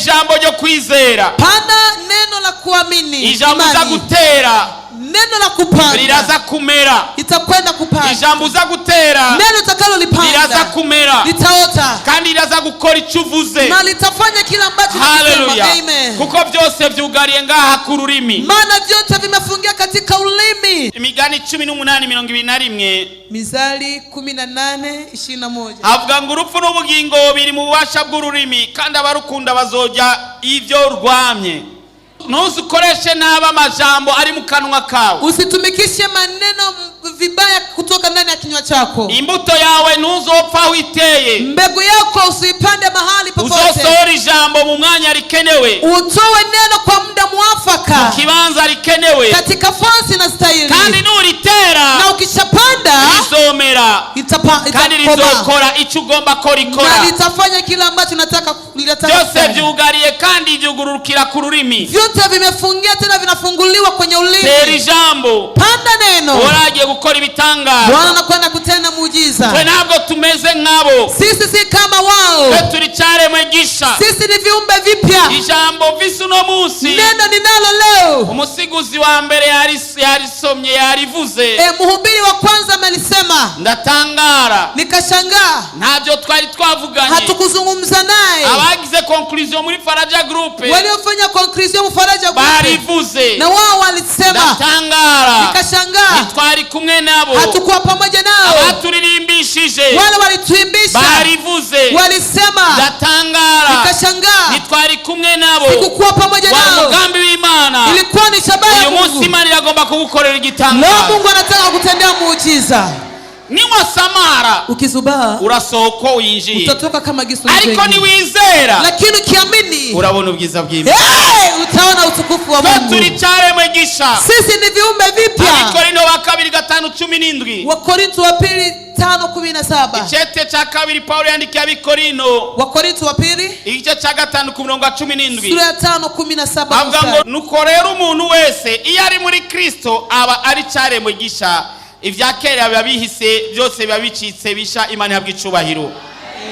Ijambo ryo kwizera. Panda neno la kuamini. Ijambo uza Imani. gutera Neno la kupanda riraza kumera. Itakwenda kupanda. Ijambo uza gutera Neno riraza utakalolipanda kumera litaota kandi riraza gukora icyo uvuze. Na litafanya kile ambacho Haleluya. unasema. Amen. Kuko byose byugariye ngaha ku rurimi. Maana vyote vimefungia katika ulimi. Imigani 18:21. Mizali 18:21. Havuga ngo urupfu n'ubugingo biri mu bubasha bw'ururimi, kandi abarukunda bazojya ibyo rwamye. Ntuzukoreshe nabi amajambo ari mu kanwa kawe. Usitumikishe maneno vibaya kutoka ndani ya kinywa chako. Imbuto yawe ntuzopfa aho iteye. Mbegu yako usiipande mahali popote. Uzosohora ijambo mu mwanya rikenewe, Utoe neno kwa muda mwafaka, kibanza rikenewe, katika fasi na stahili. Kandi nuritera Na ukishapanda rizomera kandi itakomaa rizokora icyo ugomba ko rikora. Na litafanya kile ambacho nataka linataka Byose kufanya. byugariye kandi byugurukira ku rurimi. Vyote vimefungia tena vinafunguliwa kwenye Tera ulimi. ijambo. Panda neno. Uragiye gukora ibitangaza. Bwana anakwenda kutenda muujiza. Twe ntabwo tumeze nk'abo. Sisi si kama wao. Twe turi cyaremwe gisha. Sisi ni viumbe vipya. Ijambo mvise uno munsi, Neno ninalo leo, umusiguzi wa mbere yarisomye, yarivuze. Mhubiri wa kwanza amelisema. Ndatangara. Nikashangaa. Ntabyo twari twavuganye. Hatukuzungumza naye. Abagize conclusion muri Faraja Group Waliofanya conclusion Faraja Group barivuze. Na wao walisema. Ndatangara. Nikashangaa. Ntitwari kumwe nabo. Hatukuwa pamoja nao. Abaturirimbishije Wale walituimbisha barivuze. walisema. Ndatangara. Nikashangaa. Ntitwari kumwe nabo. Sikukuwa pamoja Wari nao. umugambi w'Imana. Ilikuwa ni shabaha ya Uyu munsi Mungu. Imana iragomba kugukorera Leo igitangaza. Mungu anataka kutendea muujiza. Niwasamara, Ukizubaa, urasohoka winjiye, utatoka kama gisu ariko mjengi. niwizera, Lakini ukiamini, urabona ubwiza bw'Imana. hey, utaona utukufu wa Twe Mungu. turi cyaremwe gisha. Sisi ni viumbe vipya. Abakorinto ba kabiri 5:17. Wakorinto wa pili 5:17. Icete cya kabiri Pawulo yandikiye Abikorino, Wakorinto wa pili igice cya gatanu ku murongo wa 17. sura ya 5:17 Avuga ngo mstari. nuko rero umuntu wese iyo ari muri Kristo aba ari cyaremwe gisha, ibya kera biba bihise, byose biba bicitse bisha. Imana ihabwa icubahiro.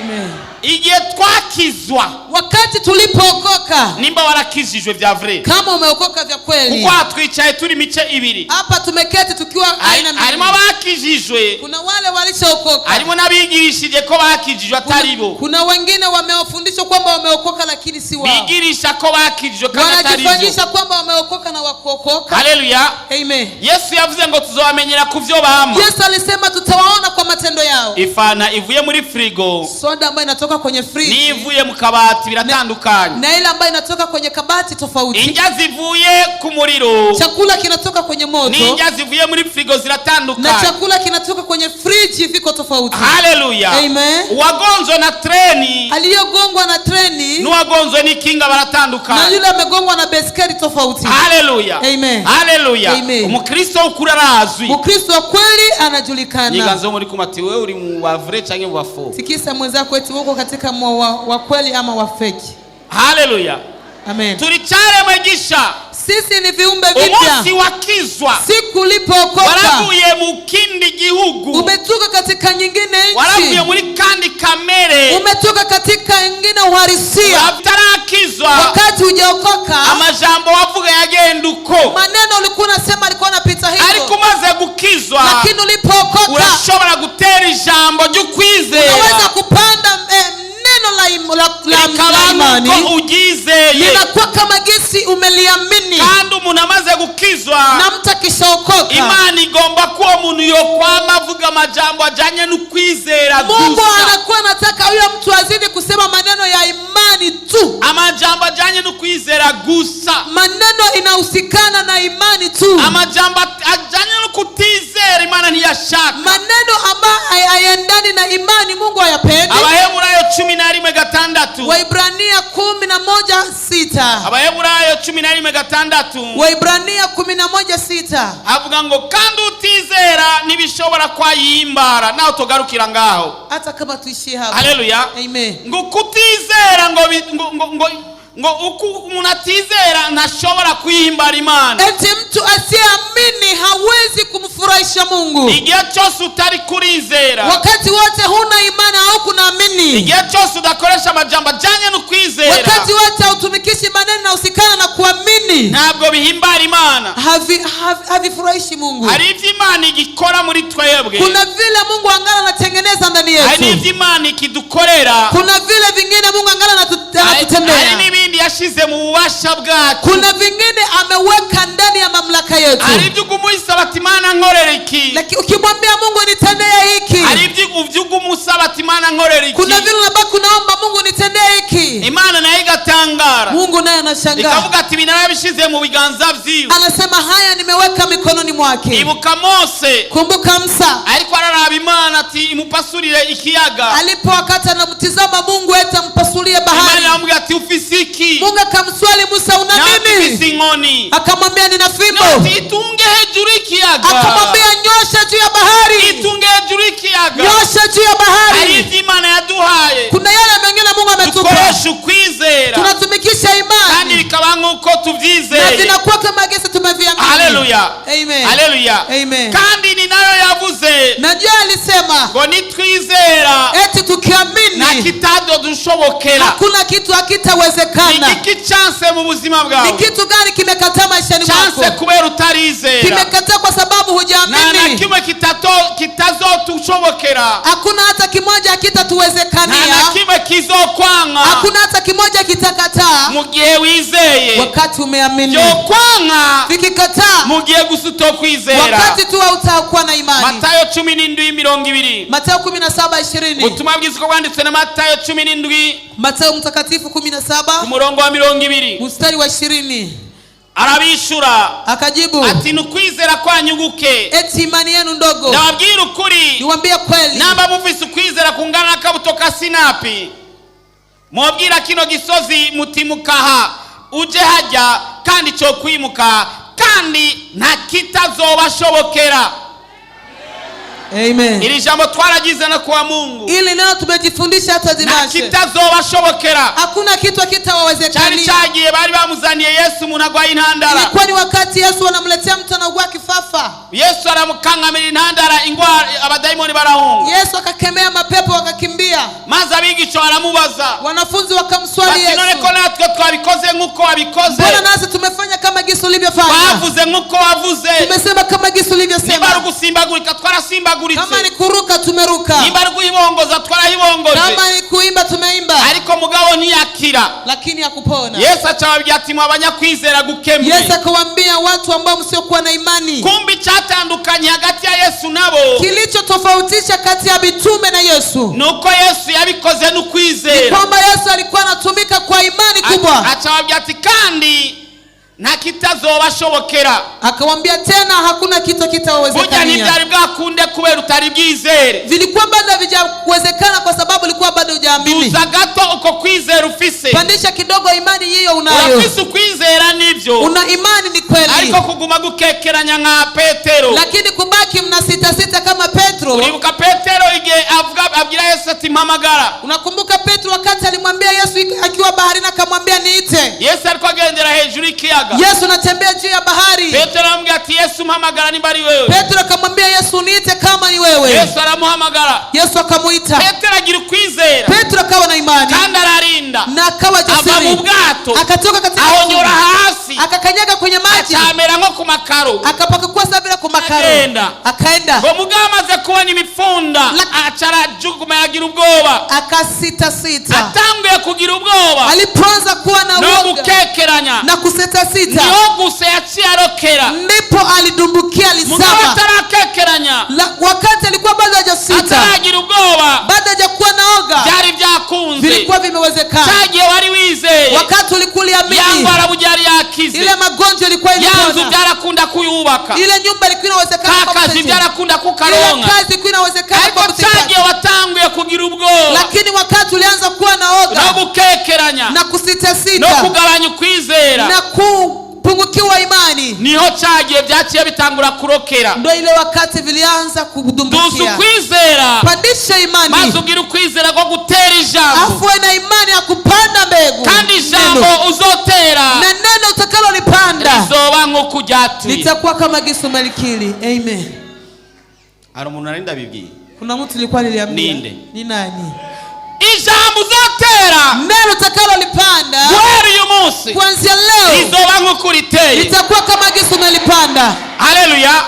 Amen. Igihe twakizwa, Wakati tulipookoka, nimba warakijijwe vya vrai, kama umeokoka vya kweli, kuko aha twicaye turi mice ibiri. Hapa tumeketi tukiwa aina mbili. Harimo abakijijwe, Kuna wale walishaokoka, harimo n'abigishije ko bakijijwe atari bo. Kuna wengine wamewafundishwa kwamba wameokoka lakini si wao. Bigirisha ko bakijijwe kandi atari byo. Wanajifanyisha kwamba wameokoka na wakuokoka. Haleluya. Amen. Yesu yavuze ngo tuzobamenyera ku byo bama. Yesu alisema tutawaona kwa matendo yao. Ifana ivuye muri frigo Soda ambayo inatoka kwenye friji n'ivuye mu kabati biratandukanye. Na ile ambayo inatoka kwenye kabati tofauti. Indya zivuye ku muriro Chakula kinatoka kwenye moto n'indya zivuye muri frigo na ziratandukanye. Chakula kinatoka kwenye friji viko tofauti. Haleluya. Amen. Uwagonzwe na treni Aliyogongwa na treni n'uwagonzwe n'ikinga na baratandukanye. yule amegongwa na beskeli tofauti. Haleluya. Amen. Haleluya. Amen. Umukristo w'ukuri arazwi. Mkristo wa kweli anajulikana. Nyiganzo muri kumati wewe uri mu wa vrai canke mu wa faux? Tikisa mwenzako eti uko katika wa kweli ama wa feki. Haleluya. Amen. Turi cyaremwe gisha. Sisi ni viumbe Umunsi vipya. wakizwa, Siku ulipookoka, waravuye mu kindi gihugu, umetoka katika nyingine waravuye nchi, muri kandi kamere. Umetoka katika ingine uhalisia. Utarakizwa, Wakati hujaokoka, amajambo wavuga yagenda uko, maneno ulikuwa unasema alikuwa anapita ariko hivyo, umaze gukizwa, lakini ulipookoka, urashobora gutera ijambo ry'ukwizera unaweza kupanda neno la, im, la, la, la rikaba imani nuko uryizeye. Linakuwa kama gisi umeliamini. Kandi umuntu amaze gukizwa, Na mtu akishaokoka, Imana igomba ko uwo muntu yokwama avuga amajambo ajyanye n'ukwizera Mungu gusa. Anakuwa anataka huyo mtu azidi kusema maneno ya imani tu. Amajambo ajyanye n'ukwizera gusa. Maneno inahusikana na imani tu. Amajambo ajyanye no kutizera Imana ntiyashaka. Maneno ambayo hayaendani na imani Mungu hayapendi. Abaheburayo 11:6. Waibrania 11:6. Abaheburayo 11:6. Waibrania 11:6. Avuga ngo kandi utizera ntibishobora kwayimbara nawe tugarukira ngaho. Hata kama tuishie hapa. Haleluya. Amen. Ngo kutizera ngo ngo ngo uko umuntu atizera ntashobora kuyihimbara Imana. Eti mtu asiyeamini hawezi kumfurahisha Mungu. Igihe cyose utari kurizera, Wakati wote huna imani au kunaamini, igihe cyose udakoresha amajambo ajyanye no kwizera, wakati wote hautumii Bihimbara Imana. Havifurahishi Mungu. Hari ibyo Imana igikora muri twebwe. Kuna vile Mungu angala anatengeneza ndani Hari yetu. n'ibyo Imana ikidukorera. Kuna vile vingine Mungu angala Hari anatutendea. n'ibindi yashize mu bubasha bwacu. Kuna vingine ameweka ndani ya mamlaka yetu. Hari ibyo uguma uyisaba ati Imana nkorera iki. Lakini ukimwambia Mungu nitendee hiki, Hari ibyo uguma usaba ati Imana nkorera iki. kuna vile unabaki unaomba Mungu nitendee hiki. Imana nayo igatangara. Mungu naye anashangaa, Ikavuga ati ibi narabishize mu biganza vyiwe. Anasema haya nimeweka mikononi mwake. Ibuka Mose Kumbuka Musa ariko araraba Imana ati imupasurire ikiyaga. Alipo wakati anamtizama Mungu eti ampasulie Imana bahari. iramubwira ati ufise iki? Mungu akamswali Musa, una Nawe ati nini? mfise inkoni. Akamwambia nina fimbo. Nawe ati itunge hejuru y'ikiyaga. Akamwambia nyosha juu ya bahari, Itunge hejuru y'ikiyaga. nyosha juu ya Hari bahari. ivyo Imana yaduhaye. Kuna yale mengine Mungu ametupa, Dukoresha ukwizera tunatumikisha kandi imani bikaba nk'uko na tuvyizeye. vinakuwa kama gesi tumeviamini. Haleluya. Amen. Haleluya. Amen. Kandi ni nayo yavuze Najua alisema ngo nitwizera eti nta tukiamini kitadodushobokera. Hakuna kitu Ni hakitawezekana. igiki chanse mu buzima Ni bwawe kitu gani kimekataa maishani chanse mwako? kubera utarizera? Kimekataa kwa sababu Nta na hujaamini. kimwe kitazotushobokera. Hakuna hata kimoja Nta na hakitatuwezekania. Kimwe kizokwanka. Hakuna hata kimoja kitakataa Mu gihe wizeye wakati umeamini. byokwanka Vikikataa mu gihe gusa utokwizera. Wakati tu hautakuwa na imani. Matayo 17:20. Mathayo 17:20. Ubutumwa bwiza uko bwanditswe na Matayo 17 Mathayo mtakatifu 17 ku murongo wa 20. Mstari wa 20. Arabishura Akajibu ati ni ukwizera kwanyu guke. Eti imani yenu ndogo. Ndababwira ukuri, Niwaambie kweli, namba mufise ukwizera kungana n'akabuto ka sinapi, mwobwira kino gisozi mutimukaha uje hajya, kandi cyo kwimuka, kandi nta kitazobashobokera. Amen. Iri jambo twaragize no kuwa Mungu. Ili nalo tumejifundisha hata Nta dimashe. kitazobashobokera. Hakuna kitu Cyari hakitawawezekania. cyagiye bari bamuzaniye Yesu umuntu agwaye intandara. Ilikuwa ni wakati Yesu anamletea mtu anaugua kifafa. Yesu aramukankamira intandara, ingwara, abadayimoni barahunga. Yesu akakemea mapepo wakakimbia. Maze abigisha baramubaza Wanafunzi wakamswali bati none Yesu, ko natwe twabikoze nk'uko wabikoze, mbona nasi tumefanya kama gisi ulivyofanya, twavuze nk'uko wavuze, tumesema kama gisi niba ari ulivyosema, ugusimbagurika twarasimbagurika, kama ni kuruka tumeruka, niba ari guhibongoza twarahibongoje, kama ni kuimba tumeimba, ariko mugabo ntiyakira. Lakini hakupona. Yesu acababwira ati mwa banyakwizera gukemwe. Yesu akawaambia watu ambao msiokuwa na imani. Kumbi icyatandukanye hagati ya Yesu nabo Kilichotofautisha kati ya mitume na Yesu ni uko Yesu yabikoze ni n'ukwizera. Kwamba Yesu alikuwa anatumika kwa imani kubwa. Acababwira ati kandi nta kitazobashobokera. Akawambia tena hakuna kitu Burya kitawezekania. ntibyari bwakunde kubera utari bwizere. Vilikuwa bado havijawezekana kwa sababu ulikuwa bado hujaamini. Duza gato uko kwizera ufise. Pandisha kidogo imani hiyo unayo. Urafise ukwizera nibyo, Una imani ni kweli, ariko kuguma gukekeranya nka Petero. Lakini kubaki mna sita sita kama Petro. Uribuka Petero igihe avuga abwira Yesu ati mpamagara. Unakumbuka Petro wakati alimwambia Yesu akiwa baharini akamwambia niite. Yesu ariko agendera hejuru y'ikiyaga. Yesu anatembea juu ya bahari. Petero aramubwira ati Yesu mpamagara nimba ari wewe. Petro akamwambia Yesu niite kama ni wewe. Yesu aramuhamagara. Yesu akamuita. Petero agira ukwizera Petro akawa na imani kandi ararinda na akawa ava mu jasiri, bwato, akatoka katika ahonyora hasi, akakanyaga kwenye maji, acamera nko ku makaro. Akapakukua sabira kwa makaro, Akaenda. akaenda. Ngo mugabo amaze kubona imipfunda aca arajuguma yagira ubwoba. Akasita sita. Atanguye kugira ubwoba Alipoanza kuwa na no woga gukekeranya na kusita sita, niho gusa yaciye arokera. Ndipo alidumbukia, Mugabo alizama. atarakekeranya, Wakati alikuwa bado hajasita, ataragira ubwoba, bado hajakuwa na oga, byari byakunze. Vilikuwa vimewezekana. Cyagihe wari wizeye, Wakati ulikuliamini, ya ndwara burya yari yakize, ile magonjwa ilikuwa ya nzu ilipona, byarakunda kuyubaka, ile nyumba ilikuwa inawezekana ka kwa kazi kutetea. byarakunda Ile kukaronka, kazi ilikuwa inawezekana ariko kwa kutetea. cyagihe watanguye kugira ubwoba Lakini wakati ulianza kuwa na no oga gukekeranya na no kusitasita kugabanya ukwizera, na kupungukiwa imani, niho cyagihe byaciye bitangura kurokera. Ndo ile wakati vilianza Duza kudumbukia. Ukwizera Pandisha imani, maze ugire ukwizera ko gutera ijambo, afu na imani ya kupanda mbegu kandi ijambo neno, uzotera na neno utakalolipanda rizoba nk'uko uryatuye. Litakuwa kama gisu malikili. Amen. Hari umuntu nari ndabibwiye. Kuna mtu nilikuwa niliambia. Ninde? Ni nani? Ijambo uzotera Neno utakalolipanda guhera uyu munsi kuanzia leo rizoba nk'uko nk'uko uriteye. Itakuwa kama gisi umelipanda. Haleluya.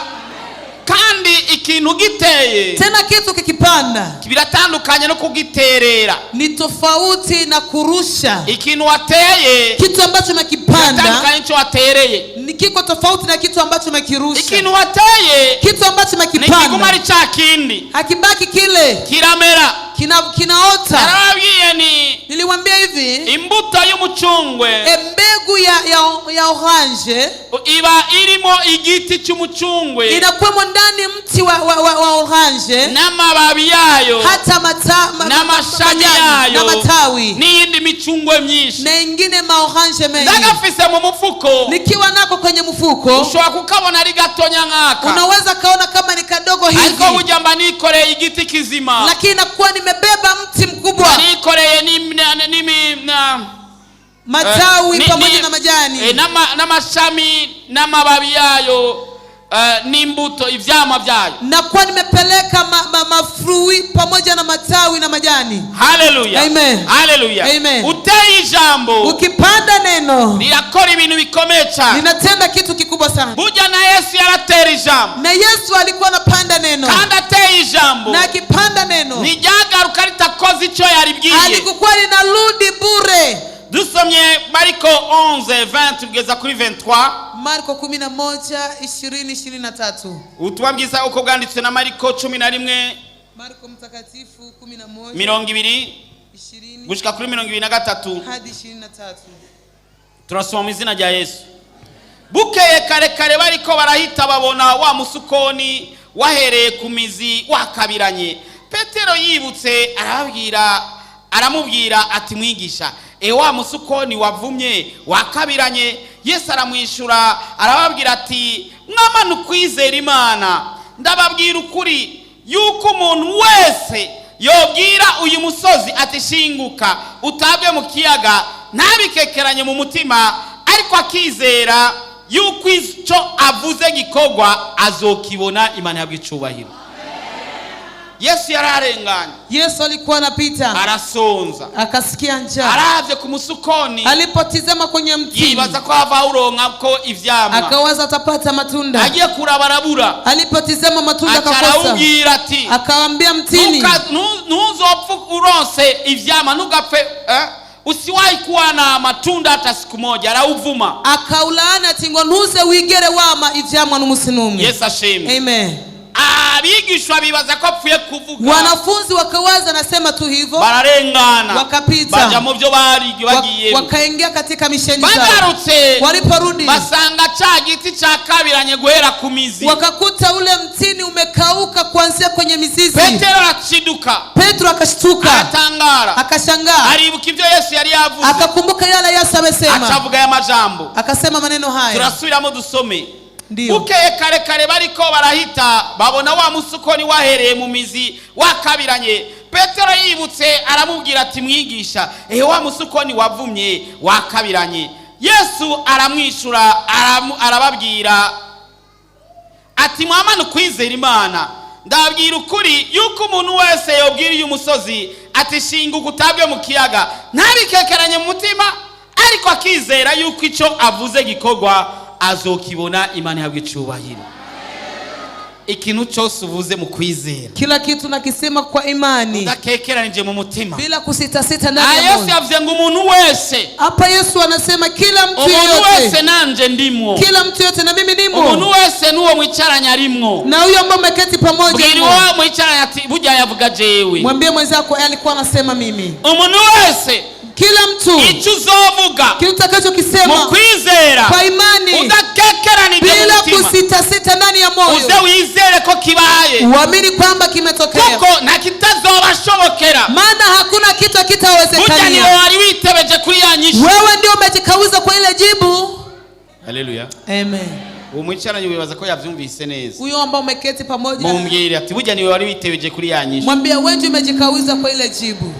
Kandi ikintu giteye Tena kitu kikipanda biratandukanye no kugiterera. Ni tofauti na kurusha. Ikintu wateye Kitu ambacho umekipanda biratandukanye n'icyo watereye. Ni kiko tofauti na kitu ambacho umekirusha. Ikintu wateye Kitu ambacho ntikiguma umekipanda ari cya kindi, hakibaki kile, kiramera. Kinaota. Narababwiye ni Niliwambia hivi, imbuto y'umucungwe mbegu ya orange iba irimo igiti cy'umucungwe inakuwemo ndani mti wa orange, n'amababi yayo hata n'amashami majani na yayo matawi n'iyindi micungwe myinshi. Na ingine maorange mengi. Ndagafise mu mufuko, Nikiwa nako kwenye mfuko, ushobora kukabona ari gatonya nk'aka, unaweza kaona kama ni kadogo ariko hivi, burya mba nikoreye igiti kizima, lakini nakuwa nimebeba mti mkubwa, nikoreye n'im- na- n'imi- na- matawi pamoja na majani n'amashami n'amababi yayo, n'imbuto, ivyama byayo. Nakuwa nimepeleka mafrui pamoja na matawi na majani. Haleluya. Amen. Haleluya. Amen. Uteye ijambo Ukipanda neno rirakora ibintu bikomeye cyane. Linatenda kitu kikubwa sana. Burya na Yesu yaratera ijambo, Na Yesu alikuwa anapanda neno, kandi ateye ijambo na akipanda neno ntiryagaruka ritakoze icyo yaribwiye. Alikuwa linarudi bure. Dusomye Mariko 11 20 kugeza kuri 23. Marko 11 20 23. Ubutumwa bwiza uko bwanditswe na Mariko 11, Marko mtakatifu 11 20 20 gushika kuri 23. Hadi 23. Turasoma mu izina rya Yesu. Bukeye kare kare bariko barahita babona wa musukoni wahereye ku mizi wakabiranye. Petero yibutse arababwira, aramubwira ati: "Mwigisha, e wa musukoni wavumye wakabiranye." Yesu aramwishyura arababwira ati: "Mwamana ukwizera Imana, ndababwira ukuri yuko umuntu wese yobwira uyu musozi ati: 'Shinguka utabwe mu kiyaga,' ntabikekeranye mu mutima, ariko akizera yuko icyo avuze gikorwa, azokibona." Imana yabwo icubahiro. Yesu yari arenganye, Yesu alikuwa anapita, arasonza, akasikia njaa. Aravye ku musukoni, Alipotizama kwenye mtini, yibaza ko hava uronka ko ivyamwa, akawaza atapata matunda. Agiye kuraba arabura. Alipotizama matunda Aca akakosa. arawubwira ati: Akawambia mtini, "Ntuzopfe uronse ivyama, ntugapfe, eh? Usiwahi kuwa na matunda hata siku moja." Arawuvuma. Akaulaana ati ngo ntuze wigere wama ivyamwa n'umunsi n'umwe. Yesu ashimwe. Amen. Abigishwa bibaza ko apfuye kuvuga, Wanafunzi wakawaza nasema tu hivyo, bararengana, wakapita, baja mu byo bari bagiyemo. Wakaingia katika misheni zao. Bagarutse Waliporudi basanga ca giti cakabiranye guhera ku mizi. Wakakuta ule mtini umekauka kuanzia kwenye mizizi. Petero araciduka, Petro akashtuka, aratangara, akashangaa, aribuka ibyo Yesu yari yavuze, akakumbuka yale Yesu amesema, acavuga aya majambo. Akasema maneno haya. Turasubiramo dusome. Ndiyo. Bukeye kare kare bariko barahita babona wa musukoni wahereye mu mizi wakabiranye. Petero yibutse aramubwira ati: "Mwigisha, ehe wa musukoni wavumye wakabiranye." Yesu aramwishura arababwira ati: "Mwamana ukwizera Imana, ndabwira ukuri yuko umuntu wese yobwira uyu musozi ati: 'Shinguka utabwe mu kiyaga,' ntabikekeranye mu mutima, ariko akizera yuko icyo avuze gikorwa, azokibona." Imana ihabwa icubahiro. Ikintu cyose uvuze mu kwizera, Kila kitu nakisema kwa imani, udakekeranije mu mutima, bila kusitasita Ah, ndani ya Yesu moyo. yavuze ngo umuntu wese, Hapa Yesu anasema kila mtu umuntu wese, yeyote, nanje ndimwo, kila mtu yote, na mimi umuntu nimo, wese n'uwo mwicaranye arimwo. Na huyo ambao umeketi pamoja Bwira nimo. uwo mwicaranye ati: "Burya yavuga jewe." Mwambie mwenzako, alikuwa anasema mimi. Umuntu wese, Kila mtu, icyo uzovuga kitu mu utakachokisema kwizera, kwa imani, udakekeranije mu bila mutima, kusitasita ndani ya moyo, uze wizere ko kibaye, uamini kwamba kimetokea, kuko nta kitazobashobokera. Maana hakuna kitu Burya niwe kitawezekania. Wari witebeje kuri ya nyishu. Wewe ndio umejikawiza kwa ile jibu. Haleluya. Amen. Uwo mwicaranye wibaza ko yavyumvise neza, Huyo ambao umeketi pamoja, mumbwire ati: "Burya niwe wari witebeje kuri ya nyishu." Mwambie wewe ndio umejikawiza kwa ile jibu.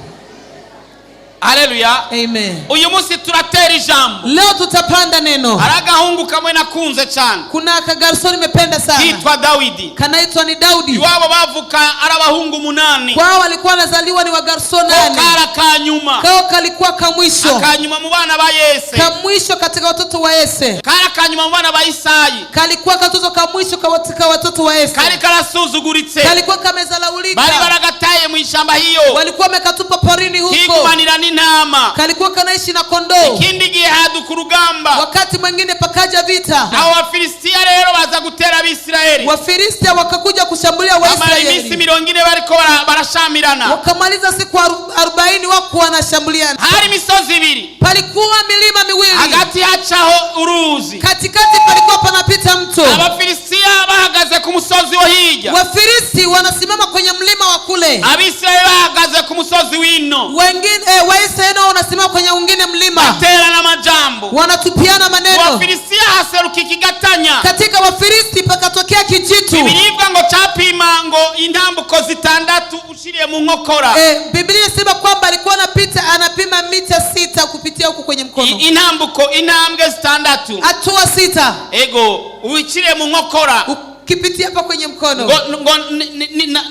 Haleluya. Amen. Uyu munsi turatera ijambo. Leo tutapanda neno. Hari agahungu kamwe nakunze cyane, Kuna kagarso nimependa sana, kitwa Dawidi. Kanaitwa ni Daudi. Iwabo bavuka ari abahungu umunani. Kwao walikuwa wanazaliwa ni wagarso Ko 8. kari akanyuma. Kao kalikuwa kamwisho, Akanyuma mu bana ba Yese. Kamwisho katika watoto wa Yese. Kari akanyuma mu bana ba Isayi. Kalikuwa katoto kamwisho katika watoto wa Yese. Kari karasuzuguritse. Kalikuwa Bari kamezalaulika, baragataye mu ishyamba hiyo, walikuwa wamekatupa porini huko. Kigumanira n'intama. Kalikuwa kanaishi na kondoo. Ikindi gihe haduka urugamba. Wakati mwingine pakaja vita. Abo Bafilisitiya rero baza gutera Abisirayeli. Wafilistia wakakuja kushambulia Bamara iminsi Waisraeli, 40 bariko barashamirana. Wakamaliza siku 40 wako wanashambuliana. Hari imisozi ibiri. Palikuwa milima miwili, Hagati hacaho uruzi. Katikati palikuwa panapita mto. Abafilisitiya bahagaze ku musozi wo hirya, Wafilisti wanasimama kwenye mlima wa kule, Abisirayeli bahagaze ku musozi w'ino. Wengine Waisraeli nao wanasimama kwenye wengine mlima, Baterana amajambo. Wanatupiana maneno. Bafilisitiya haseruka ikigatanya. Katika Wafilisti pakatokea kijitu. Ibiribwa ngo capima ngo intambuko zitandatu ushiriye mu nkokora. Biblia inasema kwamba alikuwa anapita anapima mita 6 kupitia huku kwenye mkono. Intambuko, intambwe zitandatu. Hatua 6. Ego, uciriye mu nkokora. Ukipitia hapa kwenye mkono. Ngo ngo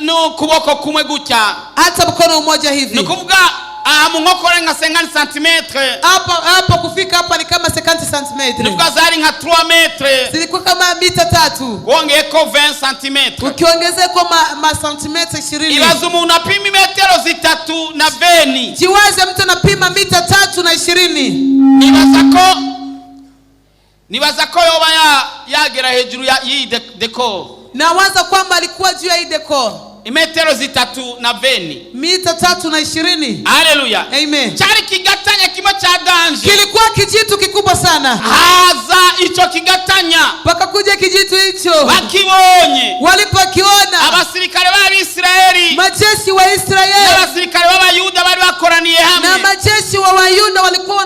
n'ukuboko kumwe gutya. Hata mkono mmoja hivi. Ni ukuvuga aha mu nkokora nka 50 centimètres. Hapa hapa kufika hapa ni kama 50 cm. Ni ukuvuga zari nka 3 mètres. Zilikuwa kama mita 3. Wongeyeko 20 centimètres. Ukiongezea kwa ma centimetre 20. Ibaze umuntu apima imetero zitatu na 20. Jiwaze mtu anapima mita 3 na 20. Nibaza ko yoba yagera hejuru ya y'iyi décor. Nawaza kwamba alikuwa juu ya hii décor. Imetero zitatu na 20. Mita 3 na 20. Haleluya. Amen. Cyari kigatanya kimwe cya danger. Kilikuwa kijitu kikubwa sana. Haza ico kigatanya. Pakakuja kijitu hicho. Bakibonye. Walipokiona, Abasirikare b'Abisirayeli majeshi wa Israeli n'abasirikare b'Abayuda bari bakoraniye na hamwe, majeshi wa Wayuda walikuwa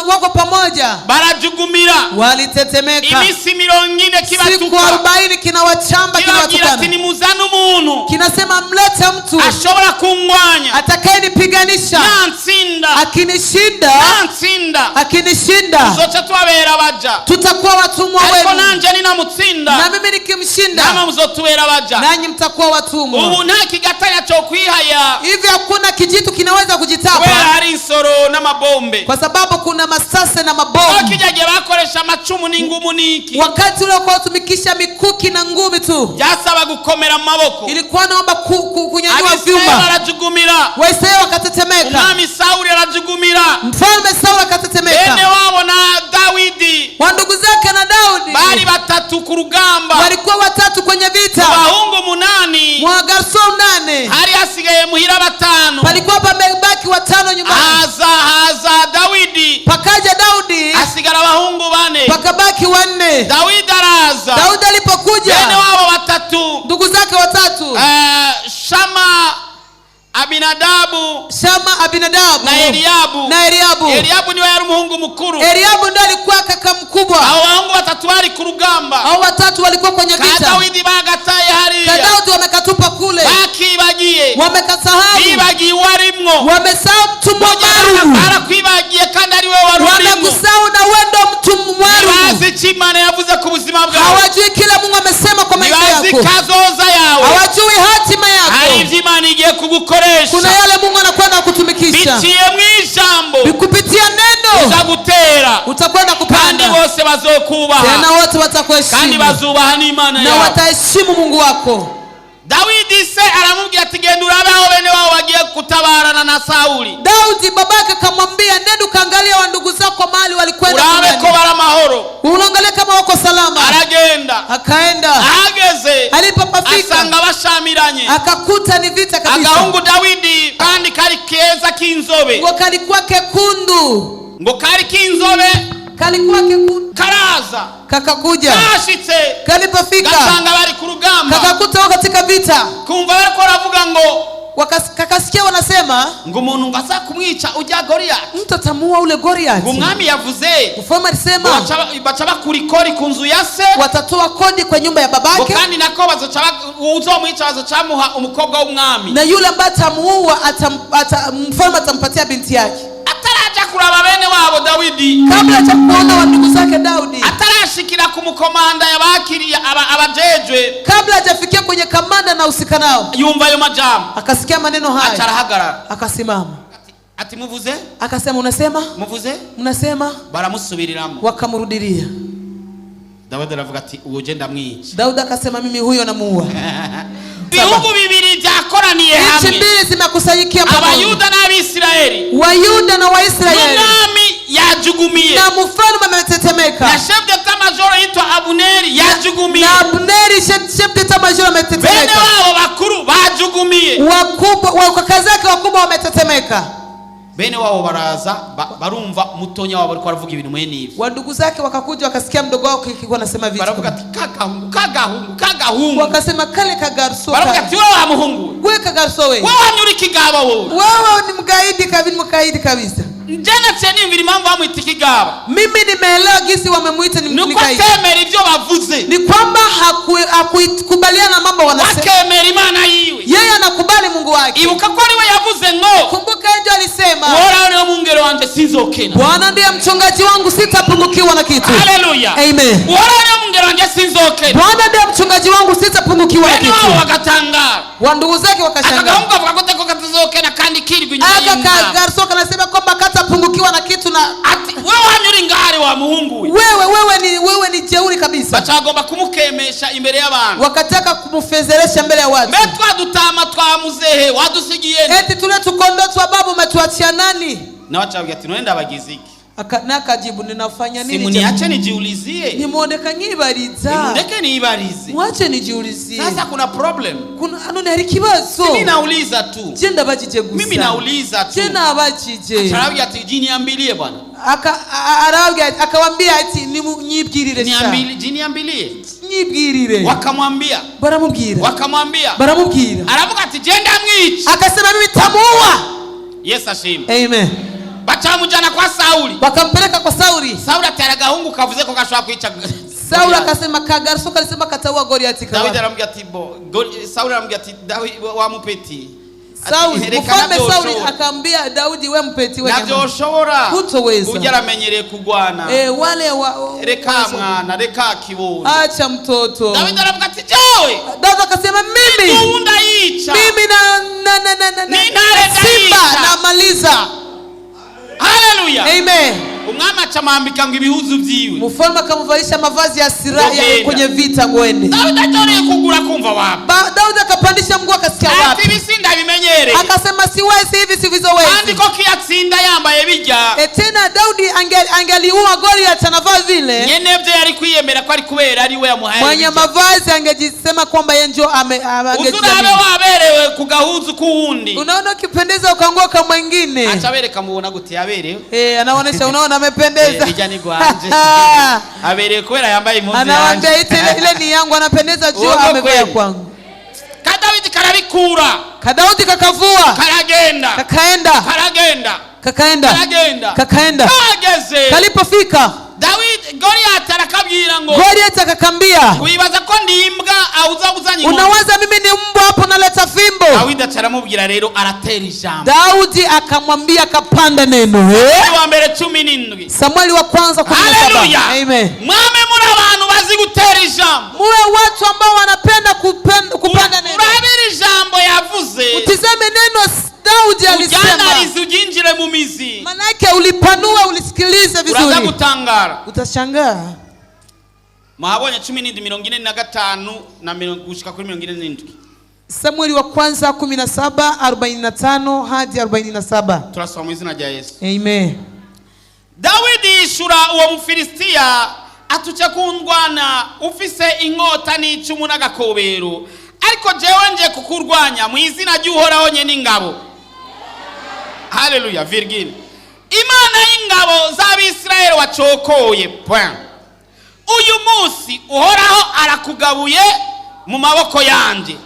wako pamoja, barajugumira. Walitetemeka. Iminsi 40 Siku kibatuka, 40 kinawachamba, kibabwira ati, kinawatukana, nimuzane umuntu kinasema mlete mtu ashobora kungwanya. atakayenipiganisha. Nantsinda, Akinishinda, nantsinda, akinishinda, tuzoca tubabera abaja. Tutakuwa watumwa Ariko wenu, nanje ninamutsinda, na mimi nikimshinda, namwe muzotubera abaja. Nanyi mtakuwa watumwa. Ubu nta kigatanya cyo kwihaya, Hivi hakuna kijitu kinaweza kujitapa, kubera hari insoro n'amabombe. Kwa sababu kuna masase na Aho mabomu. kijya gihe bakoresha amacumu n'ingumu n'iki, Wakati ule kwa kutumikisha mikuki na ngumi tu, byasaba gukomera mu maboko. Ilikuwa naomba kunyanyua Abisirayeli vyuma. barajugumira. Waisraeli wakatetemeka. Umwami Sawuli arajugumira. Mfalme Sauli Bene akatetemeka. wabo na Dawidi Wandugu zake na Daudi bari batatu ku rugamba. Walikuwa watatu kwenye vita. Abahungu umunani, Mwagarso 8, hari hasigaye muhira batanu. Palikuwa pamebaki 5 nyumbani. Haza Dawidi, Pakaja Daudi, hasigara abahungu bane. Pakabaki 4. Dawidi araza, Daudi alipokuja, bene wabo batatu, ndugu zake watatu, Shama, Abinadabu Shama, Abinadabu na Eliabu. na Eliabu. Eliabu niwe yari umuhungu mukuru. Eliabu ndiye alikuwa kaka mkubwa. Abo bahungu batatu bari ku rugamba. Hao watatu walikuwa kwenye Ka vita. Dawidi bagataye hariya. Ka Daudi wamekatupa kule. Bakibagiye. Wamekasahau. Bibagiye uwarimwo. Wamesahau mtu mwaru. Barakwibagiye kandi ari we wari urimwo. Wamekusahau na wewe ndo mtu mwaru. Ntibazi icyo Imana yavuze ku buzima bwawe. Hawajui kile Mungu amesema kwa maisha Ntibazi yako. kazoza yawe. Hawajui hatima Hari yako. ibyo Imana igiye kugukoresha. Kuna yale Mungu anakwenda kukutumikisha. Biciye mu ijambo. Kupitia neno Uza gutera. utakwenda Kandi kupanda. bose bazokubaha. Tena wote Kandi watakuheshimu. bazubaha n'Imana Na yawe. wataheshimu Mungu wako. Dawidi se aramubwira ati genda urabe aho bene wabo bagiye kutabarana na Sawuli. Daudi babake akamwambia nenda ukaangalia wa ndugu zako mahali walikwenda Urabe ko kunani. bari amahoro. Unaangalia kama wako salama. Aragenda. Akaenda. Ahageze Alipopafika asanga bashamiranye. akakuta ni vita kabisa. Agahungu Dawidi kandi kari keza k'inzobe. Ngo kalikuwa kekundu. Ngo kari k'inzobe. Kalikuwa kekundu. Karaza. Kakakuja. Kashitse Kalipofika gasanga bari ku rugamba. kakakuta wako katika vita. Kumva bariko baravuga ngo, Kakasikia wanasema, ngo umuntu ngo aza kumwica ujya Goliyati, mtu atamuua ule Goliath. Ngo umwami yavuze Mfalme alisema baca bakura ikori ku nzu ya se, watatoa kodi kwa nyumba ya ngo babake, kandi nako bazoca uzomwica bazoca bamuha umukobwa w'umwami. Na yule ambaye atamuua mfalme atampatia binti yake. Kuraba bene wabo Dawidi, Kabla cha kuona wa ndugu zake Daudi, atarashikira ku mukomanda yabakiriye abajejwe, kabla hajafikia kwenye kamanda na husika nao, yumva ayo majambo, akasikia maneno aca haya, arahagarara. Akasimama. Ati muvuze? Akasema, unasema? Muvuze? Mnasema? Baramusubiriramo. Wakamrudilia. Dawidi aravuga ati uwo je ndamwica. Daudi akasema, mimi huyo namuua. Ibihugu bibiri byakoraniye Nchi hamwe, mbili zimekusanyikia pamoja, Abayuda n'Abisirayeli, Wayuda na Waisraeli, n'umwami yajugumiye, na mfalme ametetemeka, na chef d'état-major yitwa Abuneri yajugumiye, na Abneri chef d'état-major bene ametetemeka, wabo bakuru bajugumiye. Wakubwa wa kaka zake wakubwa wametetemeka. Bene wabo baraza barumva mutonya wabo ariko aravuga ibintu mwene ibi. Wandugu zake wakakuja wakasikia mdogo wao kikuwa anasema vitu, Baravuga ati kagahungu, kagahungu, kagahungu. Wakasema kale kagarso, Baravuga ati wowe wa muhungu we, we kagarso we, wowe wanyura ikigaba wowe. Wewe ni mgaidi kabisa, mkaidi kabisa. Nje naciye nimvira impamvu bamwita ikigaba. Mimi nimeelewa gisi wamemuita ni Nuko ni gaidi, atemera ibyo bavuze, ni kwamba hakukubaliana na mambo wanasema, akemera Imana yiwe. Yeye anakubali Mungu wake. Ibuka ko ari we yavuze ngo Kumbuka yeye ndio alisema, Uhoraho niwe mwungere wanje, sinzokena. Bwana ndiye mchungaji wangu, sitapungukiwa na kitu. Haleluya. Amen. Uhoraho niwe mwungere wanje, sinzokena. Bwana ndiye mchungaji wangu, sitapungukiwa na Bene wabo kitu. bagatangara. Wandugu zake wakashangaa. Akagahungu kavuga gute ko katazokena kandi kirirwa inyuma Aka y'intama? kagarso kanasema kwamba katapungukiwa na kitu na Ati wewe wanyura ingare wa muhungu we. Wewe ni jeuri kabisa. Baca bagomba kumukemesha imbere y'abantu. Wakataka kumfezeresha mbele ya watu. Mbe twa dutama twa muzehe wadusigiye nde? Eti tule tukondo twa babu umetuachia nani? Nawe acabwira ati none ndabagize iki? Na akajibu, ninafanya nini? Simuniache nijiulizie. Nimuoneka nyibariza. Nimundeke niibarize. Mwache nijiulizie. Sasa kuna problem. Kuna anone hari kibazo. Mimi nauliza tu. Je ndabajije gusa. Mimi nauliza tu. Je nabajije. Arabwira ati jiniambilie bwana. Aka arabwira akawambia ati nyibwirire sha. Niambili, jiniambilie. Nyibwirire. Wakamwambia. Baramubwira. Wakamwambia. Baramubwira. Aravuga ati genda mwica. Akasema mimi tamuua. Yesu ashimwe. Amen. Baca bamujyana kwa Sauli. Wakampeleka kwa Sauli. Sauli atera agahungu kavuze ko gashobora kwica. Sauli akasema kagarso kalisema kataua Goliati Dawidi kawa. aramubwira ati bo Sauli aramubwira ati Dawidi wa mupeti. Ati, Sauli, "Reka mfalme navyo Sauli ushobora." akaambia Daudi, we mpeti we Navyo jamaa. ushobora. Hutoweza. Ujya aramenyereye kugwana. Eh, wale wa Reka mwana, reka kibondo. Acha mtoto. Dawidi aravuga ati jewe Daudi akasema mimi ubu ndayica. mimi na Ni ntare simba ndayica. namaliza. Haleluya. Amen. Umwami aca amwambika ngo ibihuzu byiwe. Mfalme akamvalisha mavazi ya silaha ya Ngogenda. kwenye vita ngwende. Dawidi atoreye kugura kumva wapi. Daudi akapandisha mguu akasikia Ati wapi. ibi sindabimenyereye. Akasema siwezi hivi Kandi sivizowezi. ko kiyatsinda yambaye bijya. E, tena Daudi angeliua Goliath anavaa vile. Nyene byo yari kwiyemera ko ari kubera ari we yamuhaye Mwenye bijya. mavazi angejisema kwamba yeye ndio Uzi urabe angejiamini. waberewe ku gahuzu k'uwundi. Unaona ukipendeza ukaangua kwa mwingine. Aca abereka mubona gute yaberewe. Eh, anaonesha unaona amependeza. Rijya ni gwanje. Aberewe kubera yambaye impuzu Anawaambia yanje. ite ile ni yangu, anapendeza juu Uongo amevaa kweli. kwangu. Kadawidi karabikura. Kadaudi kakavua, Karagenda. kakaenda, Karagenda. kakaenda, Karagenda. kakaenda. Kageze. Kalipofika Dawidi Goliath arakabwira ngo Goliath akakambia, wibaza ko ndi imbwa awuza uzanye inkoni. unawaza mimi ni mbwa hapo naleta fimbo? Dawidi aca aramubwira rero aratera ijambo. Daudi akamwambia, akapanda neno. Eh? Samweli wa mbere 17. Samueli wa kwanza 17. Haleluya. Amen. Mwame muri abantu bazi gutera ijambo. Muwe watu ambao wanapenda kupanda neno. Urabira ijambo yavuze. Utizame neno Daudi alisema, Ujyanarize uryinjire mu mizi. manake ulipanue, ulisikilize Uraza vizuri, gutangara. utashangaa. Muhabonye 17 45 na gushika kuri 47. Samueli wa kwanza 17 45 hadi 47. Turasoma mu izina rya Yesu. Amen. Dawidi yishura uwo Mufilisitiya atuce kundwana ufise inkota n'icumu n'agakobero, ariko jewe nje kukurwanya mu izina ry'Uhoraho nyene ingabo. Haleluya. Virgile, Imana y'ingabo z'Abisirayeli wacokoye, point. Uyu munsi Uhoraho arakugabuye mu maboko yanje,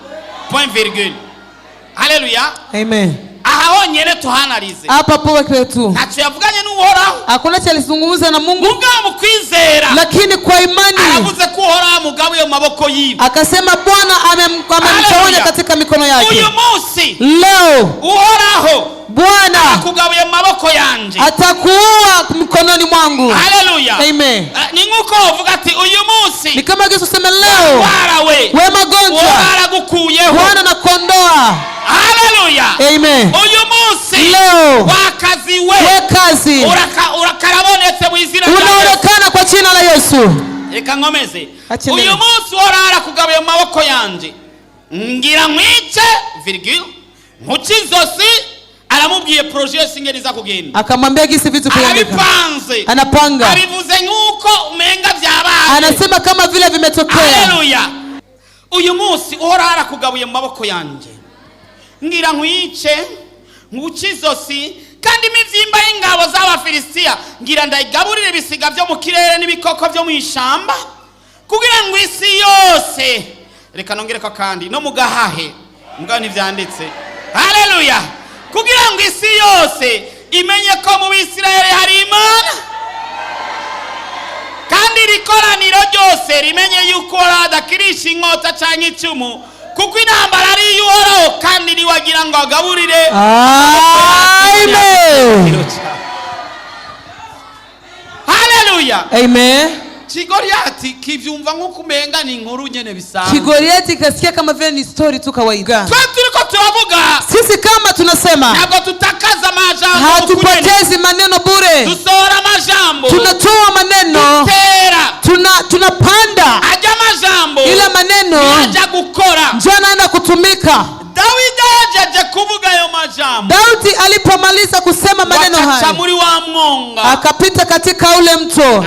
point virgule. Haleluya. Amen. Aha honyene tuhanarize. Hapa poa kwetu. Ntacyo yavuganye n'Uhoraho. Hakuna cha alizungumza na Mungu, Mugabo mu kwizera lakini kwa imani aravuze ko Uhoraho amugabuye mu maboko yiwe. Akasema Bwana amemtawanya Haleluya. katika mikono yake. Uyu munsi Leo Uhoraho Bwana Akugabuye mu maboko yanje. Atakuua mkononi mwangu. Haleluya. Amen. Eh, ni nk'uko uvuga ati uyu munsi Ni kama Yesu useme leo, warawe we magonjwa, waragukuyeho. Bwana nakuondoa. Haleluya. Amen. Uyu munsi Leo wakazi we we kazi urakarabonetse mu izina rya Yesu. Unaonekana kwa jina la Yesu. Reka nkomeze. Akeneye. Uyu munsi worara kugabuye mu maboko yanje, ngira nkwice virgule nkuce izosi. Aramubwiye projet yose ingene iza kugenda. Akamwambia gisi vitu kuendeka. Arabipanze. Anapanga, abivuze nk'uko umenga byabaye. Anasema kama vile vimetokea. Haleluya. Uyu munsi uhoraho arakugabuye mu maboko yanjye, ngira nkwice nkuce izosi, kandi imibyimba y'ingabo z'Abafilisitiya ngira ndayigaburire ibisiga byo mu kirere n'ibikoko byo mu ishamba, kugira ngo isi yose, reka nongereko kandi no mu gahahe mbwa ntibyanditse, haleluya, kugira ngo isi yose imenye ko mu Bisirayeli hari Imana, kandi iri koraniro ryose rimenye yuko Uhoraho adakirisha inkota cyangwa icumu, kuko intambara ari iy'Uhoraho, kandi niwe agira ngo agaburire. Amen. Haleluya. Amen. Kigoriyati kivyumva nk'uko umenga ni inkuru nyene bisanzwe. Kigoliati kasikia kama vile ni story tu kawaida. Twe turiko turavuga, Sisi kama tunasema, ntabwo tutakaza amajambo ukunyene. Hatupotezi maneno bure. Dusohora amajambo, Tunatoa maneno, dutera tunapanda ajya amajambo ile maneno ajya gukora. Njo anaenda kutumika. Dawidi yajeje kuvuga ayo majambo, Daudi alipomaliza kusema maneno bakaca hayo, muri wa mwonga, akapita katika ule mto,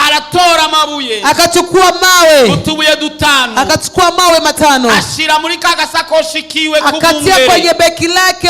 aratora amabuye, akachukua mawe, utubuye dutanu, akachukua mawe 5, ashira muri ka gasakoshi kiwe akatia k'ubungere, kwenye beki lake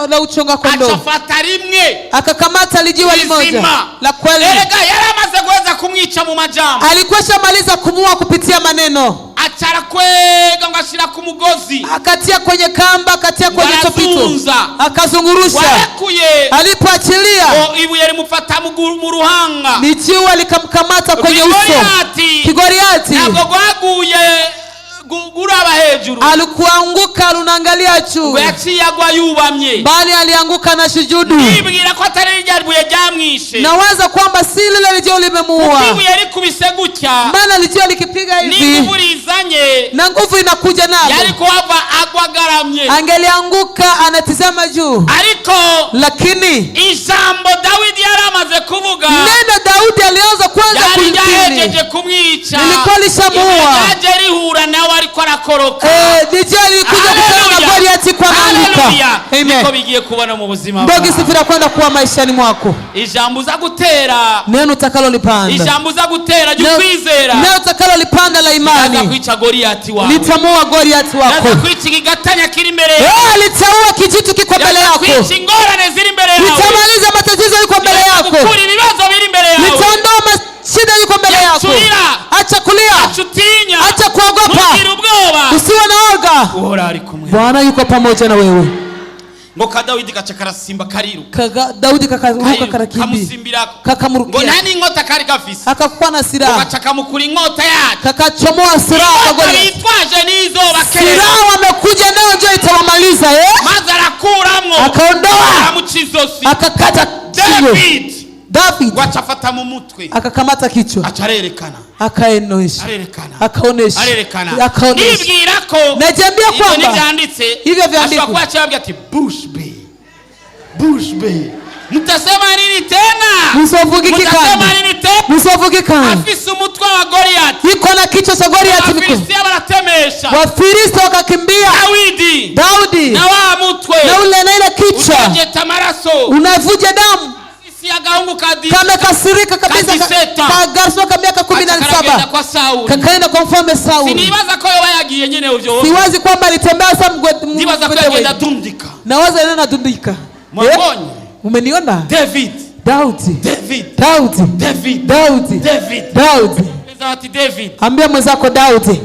la uchunga kondoo, acafata rimwe akakamata lijiwe limoja rizima. La kweli. Erega yari amaze guheza kumwica mu majambo. Alikuwa shamaliza kumua kupitia maneno. Aca arakwega ngo ashira ku mugozi, Akatia kwenye kamba, akatia kwenye topito, Warazunza. Akazungurusha. Warekuye, Alipoachilia, ngo ibuye rimufata mu ruhanga. Ni jiwe likamkamata kwenye uso. Goliati Kigoliati ntabwo gwaguye guraba hejuru, alikuanguka lunaangalia juu, ngo yaciye agwa yubamye. Bali alianguka na shujudu. Yibwira ko atari rya buye ryamwishe, Nawaza kwamba si lile lijiwe limemuua, ibuye rikubise gutya maana lijiwe likipiga hivi n'inguvu rizanye, na nguvu inakuja yari nalo, kuhava agwa agaramye. Angelianguka anatizama juu. Ariko Lakini ijambo Dawidi yari amaze kuvuga neno Daudi alianza kwanza ryari kulikiri ryahejeje kumwica. Lilikuwa lishamuua. Ibuye ryaje rihura nawe ariko arakoroka. Eh, lijiwe lilikuja kutana na Haleluya. Goliati kwa anaanguka. Haleluya. Amen. Niko bigiye kubona mu buzima Ndio bwawe. gisi vinakwenda kuwa maishani mwako. Ijambo uza gutera, Neno utakalolipanda, ijambo uza gutera jya ukwizera, neno utakalolipanda la aza imani kwica Goliyati wawe, litamuua Goliati wako. aza kwica igigatanya kiri imbere yawe, Eh, litaua kijitu kiko mbele aza yako, kwica ingorane ziri imbere yawe, litamaliza matatizo yuko mbele aza yako, gukura ibibazo biri imbere yawe. litaondoa mashida yuko mbele yako. Yachulia. Acha kulia, Acha utinya, acha kuogopa, ntugire ubwoba, usiwe na woga. Uhoraho ari kumwe. Bwana yuko pamoja na wewe. Ngo kadawidi gaca karasimba kariruka, Kaga, Daudi kakaruka, kariruka, karakimbia, kamusimbirako, ngo kakamrukia, nta n'inkota kari gafise, akakuwa na ngo silaha, gaca kamukura inkota yacu, kakachomoa silaha kwa inkota Goliathi. bitwaje n'izoba kera. Silaha wamekuja nayo ndio itawamaliza, eh? Maze arakuramwo, Akaondoa, aramuca izosi. Akakata shingo. David David ngo aca afata mu mutwe, akakamata kichwa, aca arerekana, akaenosha, arerekana, akaonesha, arerekana. Akaonesha. Nibwira ko Najiambia ibyo kwamba ntibyanditse, hivyo vyandikwe. ashobora kuba yaciye ababwira ati bush be bush be, mutasema nini tena? Musovuga iki Mutasema kandi? nini tena? Musovuga kandi? Afise umutwe wa Goliyati, Iko na kichwa cha Goliathi miko. Abafilisitiya baratemesha. Wafilisti wakakimbia. Dawidi Daudi na wa mutwe na ule na ile kichwa utegeta amaraso, unavuja damu, isi agahungu kadi kamekasirika kabisa, Kadiseta. kagarsoka ka miaka kumi na Aca karagenda saba kwa Sawuli. Kakaenda kwa mfalme Sauli. Sinibaza ko yoba yagiye nyene ivyo, Siwazi kwamba alitembea sa ndibaza ko yagenda atundika. Nawaza nena nadundika. Mwabonye? Umeniona? David. Daudi, David. Daudi, David. Daudi, David. Daudi. Ati David Ambia mwenzako Daudi.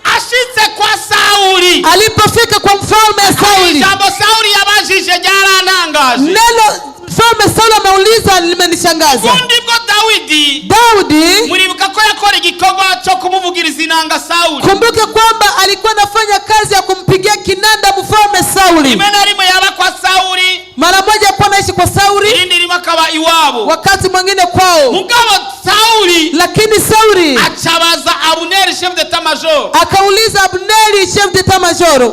Ashitse kwa Sawuli, Alipofika kwa mfalme Sauli, ijambo Sawuli yabajije ryarantangaje. Neno mfalme Sauli ameuliza limenishangaza. Ubundi bwo Dawidi, Daudi muribuka ko Ko yakora igikorwa cyo kumuvugiriza inanga Sawuli. Kumbuke kwamba alikuwa anafanya kazi ya kumpigia kinanda mfalme Sauli. Rimwe na rimwe yaba kwa Sawuli, Mara moja alikuwa anaishi kwa Sauli, irindi rimwe akaba iwabo. Wakati mwingine kwao. Mugabo Sawuli Lakini Sauli acabaza Abuneri, chef d'état major, akauliza Abneri, chef d'état major,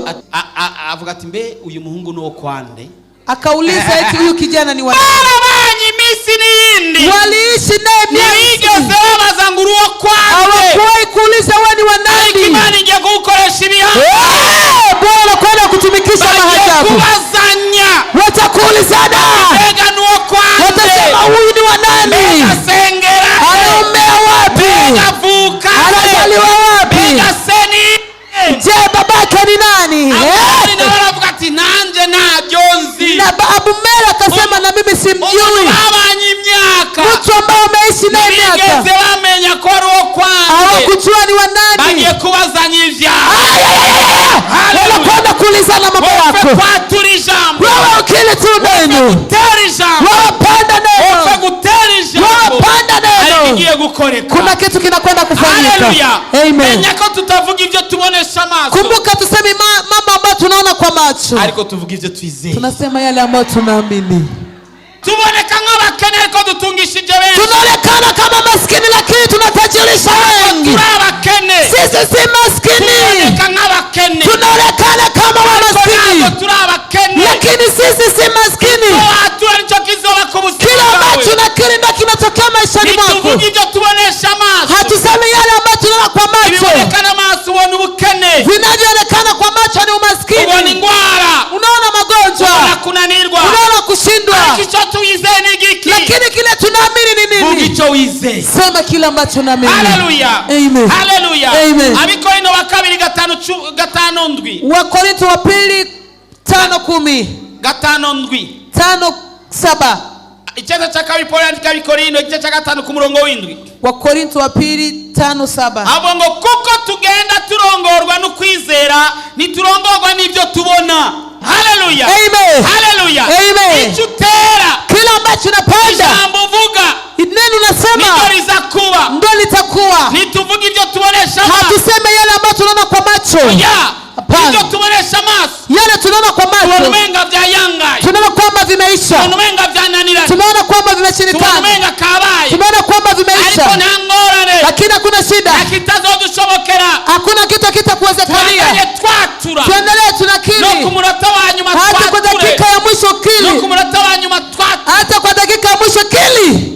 avuga ati: "Mbe uyu muhungu ni uwo kwande?" Akauliza eti huyu kijana ni wa Barabanye iminsi n'iyindi, Waliishi naye ntibigeze miezi, babaza ngo uri uwo kwande. Hawakuwahi kuuliza wewe ni wa Ariko nani. Imana igiye kugukoresha ibihano. Eh, Bwana kwenda kutumikisha Bagiye maajabu. kubazanya. Watakuulizana, Mbega ni uwo kwande? Watasema huyu ni wa nani? Asengera? Anaumea wapi? Avuka? Anazaliwa wapi? Mbega se ni? Je, babake ni nani? Abuneri Eh? nawe aravuga ati: "Nanjye ntabyo nzi." Na Abumeri akasema na mimi Umuntu simjui. babanye imyaka, Mtu ambaye umeishi naye ntibigeze miaka, bamenya ko ari uwo kwande. Hawakujua ni wa nani. Bagiye kubazanya ibyaha. Haleluya. Wanakwenda kuulizana mambo Wowe yako. kwatura ijambo, Wewe ukili tu neno, gutera ijambo, wewe panda upfe neno, gutera ijambo, wewe panda ariko neno. igiye gukoreka. Kuna kitu kinakwenda kufanyika. Haleluya. Amen. Menya ko tutavuga ibyo tubonesha amaso, Kumbuka tusemi mambo ambayo tunaona kwa macho, ariko tuvuga ibyo twizeye. Tunasema yale ambayo tunaamini. Tuboneka nk'abakene ariko dutungishije benshi. Tunaonekana kama maskini lakini tunatajirisha wengi. Turi abakene. Sisi si maskini, Tuboneka nk'abakene, tunaonekana kama ariko ntabwo wamaskini, turi abakene. Lakini sisi si maskini. Watura nicyo kizoba ku buzima Kile bwawe. ambacho nakiri ndo kinatokea maishani mwako. Ntituvuge ibyo tubonesha amaso. Hatusemi yale ambayo tunaona kwa macho. Ibiboneka n'amaso ubona ubukene, Vinavyoonekana kwa macho ni ubona umaskini, indwara, unaona magonjwa, ubona kunanirwa, unaona kushindwa, ariko icyo tuwizeye ni igiki? Lakini kile tunaamini ni Vuga nini? icyo wizeye. Sema kile ambacho unaamini. Haleluya. Amen. Haleluya. Amen. Abikorino wa kabiri gatanu gatanu ndwi. Wakorinto wa pili 5:10. 5:7. 5:7. Icyenda cya kabiri Paul yandika Abikorino igice cya gatanu ku murongo w'indwi. Wakorinto wa pili 5:7. Abo ngo kuko tugenda turongorwa n'ukwizera, ntiturongorwa n'ibyo tubona. Haleluya. Amen. Haleluya. Amen. Icyo utera, Kile ambacho unapanda, ijambo uvuga neno niryo unasema riza kuba. ndo litakuwa. Ntituvuga ibyo tubonesha amaso. Hatuseme yale ambayo tunaona kwa macho. Oya. Hapana. Ibyo tubonesha amaso, Yale tunaona kwa tubona macho, umenga byayangaye, tunaona kwamba vimeisha, tubona umenga byananiranye, tumeona kwamba tubona vimeshindikana, umenga kabaye, tumeona kwamba ariko vimeisha, nta ngorane, lakini hakuna shida, nta kitazodushobokera. Hakuna kitu Tubandanye kitakuwezekania. twatura, Tuendelee no ku tunakiri munota wa nyuma hata kwa twature, dakika ya mwisho no ku kili, munota wa nyuma twature. Hata kwa dakika ya mwisho kili.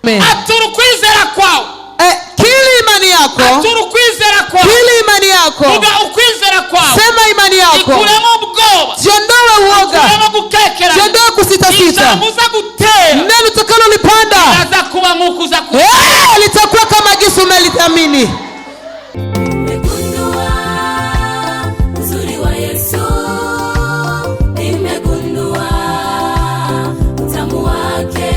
Amen. Atura ukwizera kwawe. Eh, kili imani yako, Atura ukwizera kwawe. Kili imani yako, Vuga ukwizera kwawe. Sema imani yako, Ikuremo ubwoba, jiondoe uoga, ikuremo gukekeranya. Jiondoe kusitasita. Ijambo uza gutera Neno utakalolipanda, aza kuba nk'uko uza kuba. Eh, litakuwa kama jinsi umelithamini. Nimegundua uzuri wa Yesu, nimegundua utamu wake.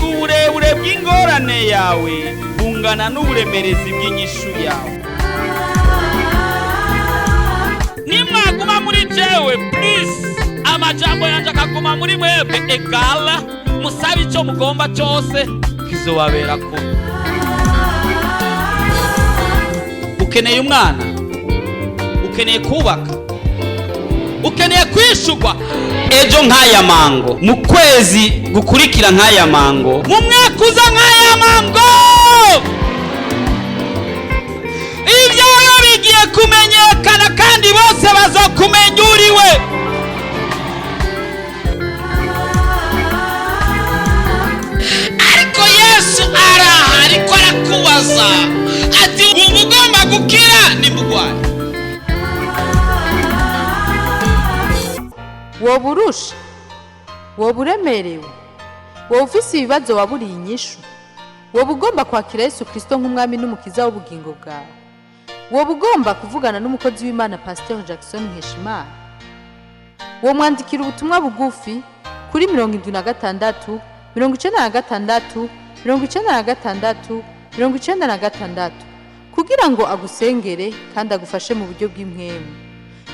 Uburebure bw'ingorane yawe bungana n'uburemerezi bw'inyishu yawe. Nimwaguma muri jewe please, amajambo yanjye akaguma muri mwebwe, egala musabe icyo mugomba cyose kizobabera kuba. Ukeneye umwana, ukeneye kubaka, ukeneye kwishurwa ejo nk'aya mango, mu kwezi gukurikira nk'aya mango, mu mwaka uza nk'aya mango, ibyawe bigiye kumenyekana kandi bose bazokumenya uriwe. Ariko Yesu araha ariko arakubaza ati: "Uba ugomba gukira nimugwaye." Woba urusha, woba uremerewe, woba ufise ibibazo waburiye inyishu, woba ugomba kwakira Yesu Kirisito nk'umwami n'umukiza w'ubugingo bwawe, woba ugomba kuvugana n'umukozi w'Imana Pasiteri Jackson Nkeshimana, womwandikira ubutumwa bugufi kuri 76 96 96 96 kugira ngo agusengere kandi agufashe mu buryo bw'impwemu.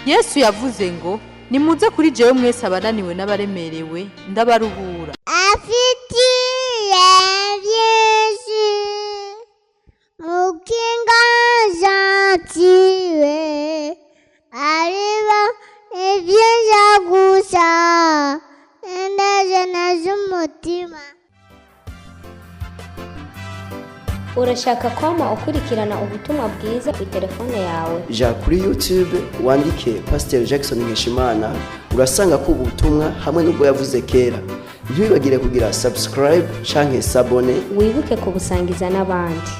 Yesu yavuze ngo: "Nimuze kuri jewe mwese abananiwe n'abaremerewe, ndabaruhura." Afitiye n'umutima. Urashaka kwama ukurikirana ubutumwa bwiza ku telefone yawe? Ja kuri YouTube wandike Pasiteri Jackson Nkeshimana, urasanga ko ubu butumwa hamwe n'ubwo yavuze kera. Ntiwibagire kugira subscribe canke sabone. Wibuke kubusangiza n'abandi.